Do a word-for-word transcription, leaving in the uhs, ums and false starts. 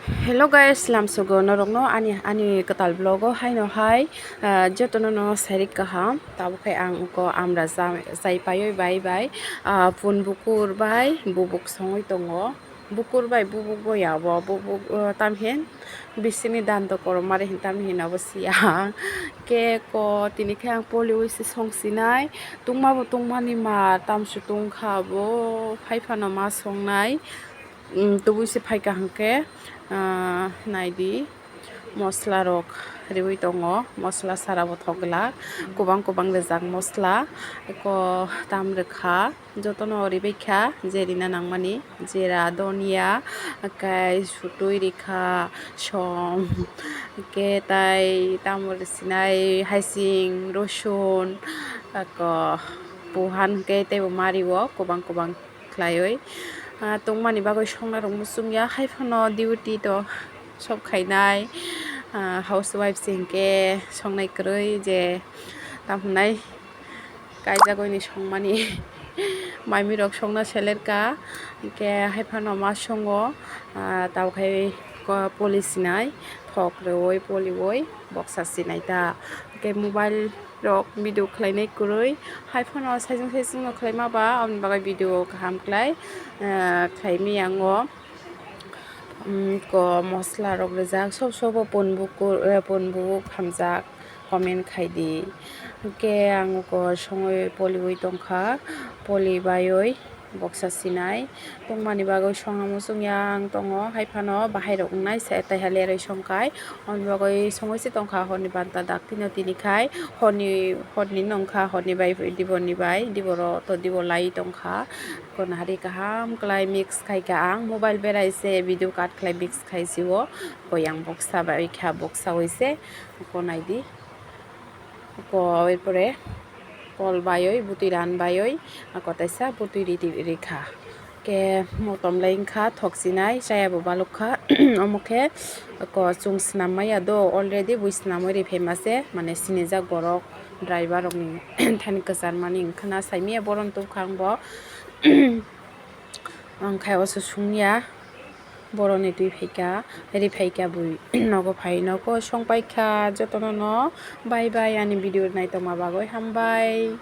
Hello guys, lamsogo norokno ani, ani kwtal vlog o haino hai, ah, jotono no sarik kaham. Tabuk khe ang uko amra cha-, chai paiwi bai bai, ah, pun bukur bai bubuk songwi tongo. Bukur bai bubuk bo ya bo, bubuk, ah, tamhin bisini dando korom mari hin tamhin abo siya. Khe ko tini khe ang poliwi se song sinai. Tungma bo tungmani ma tamsu tungkha bo, phai phano ma songnai. Mm, tubui se phaikha hwnkhe, ah, naidi, mosla rok riwi tongo, mosla sara bo thok glak, kwbang kwbang rijak mosla, eko tam rwkha, jotono ribaikha je rina nangmani, jera, donia, hwnkhe sutui rikha, som, hwnkhe tai tamo risinai, haising, rosun, eko buhan hwnkhe teibo mario kwbang kwbang khlaiwi, ah, tongmani bagwi songna rok muchung ya, hai phano duty to sob khainai, ah, housewife se hinkhe songnai kwrwi je tam hwnai kaijagwini songmani maimi rok songna selerka, hinkhe hai phano ma songo, ah, tabuk hai ko-, poli sinai thok rwui poliui boksa sinai ta, hinkhe mobile rok video khlainai kwrwi. Hai phano saijwng saijwng no khlaima ba, aboni bagwi video kaham khlai, eh, khlaimaya ang o. Mm, ko mosla rok rijak, sob sobo pun bukur, eh, pun bubuk hamjak, comment khai di. Hwnkhe ang ko songwi poliwi tongkha, poli baiwi boksa sinai tongmani bagwi songna muchung ya ang tongo, hai phano bahai rok wngnai se taiha lerwi songkhai. Aboni bagwi songwi se tongkha horni banta dak tino tini khai, horni, horni nongkha, horni bai diboni bai, diboro to dibo lai tongkha. Konari kaham klai mix khaikha ang, mobile berai se video cut khlai mix khai sio, ko yang boksa bai kha boksa wi se, ko naidi, ko erpore kol baiwi butwi ran baiwi, ko taisa butwi ridi rikha. Khe motom lai wngkha thoksinai, chaya bo balukha. Omo khe ko chwng snam maya do, already bui snamwi ri phaima se, mane sinijak borok driver rokni thani kwcharmani wngkhana, saimaya bohrok tubukha ang bo. Ang khai oso sungya, borokni twi phaikha, ri phaikha bui nogo phai nogo song paikha, jotono no bye bye ani video naitokma bagwi hambai.